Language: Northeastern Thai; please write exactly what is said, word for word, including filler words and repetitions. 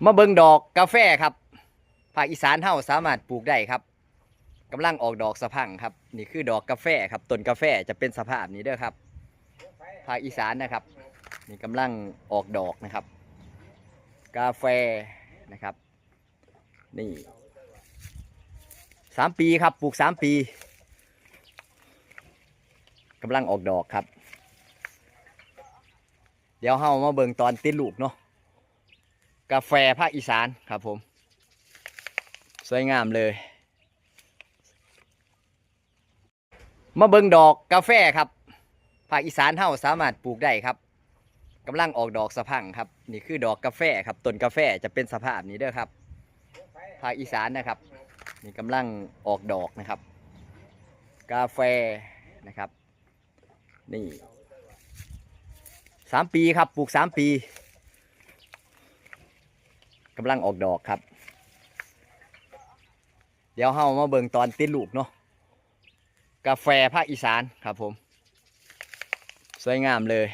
มาเบิ่งดอกกาแฟครับ ภาคอีสานเฮาสามารถปลูกได้ครับ กำลังออกดอกสะพรั่งครับ นี่คือดอกกาแฟครับ ต้นกาแฟจะเป็นสภาพนี้เด้อครับ ภาคอีสานนะครับ นี่กำลังออกดอกนะครับ กาแฟนะครับ นี่ สามปีครับ ปลูกสามปี กำลังออกดอกครับ เดี๋ยวเฮามาเบิ่งตอนติดลูกเนาะ กาแฟภาคอีสานครับผม สวยงามเลย มาเบิ่งดอกกาแฟครับ ภาคอีสานเฮาสามารถปลูกได้ครับ กำลังออกดอกสะพรั่งครับ นี่คือดอกกาแฟครับ ต้นกาแฟจะเป็นสภาพนี้เด้อครับ ภาคอีสานนะครับ นี่กำลังออกดอกนะครับ กาแฟนะครับ นี่ สามปีครับ ปลูกสามปี กำลังออกดอกครับ เดี๋ยวเฮามาเบิ่งตอนติดลูกเนาะ กาแฟภาคอีสานครับผม สวยงามเลย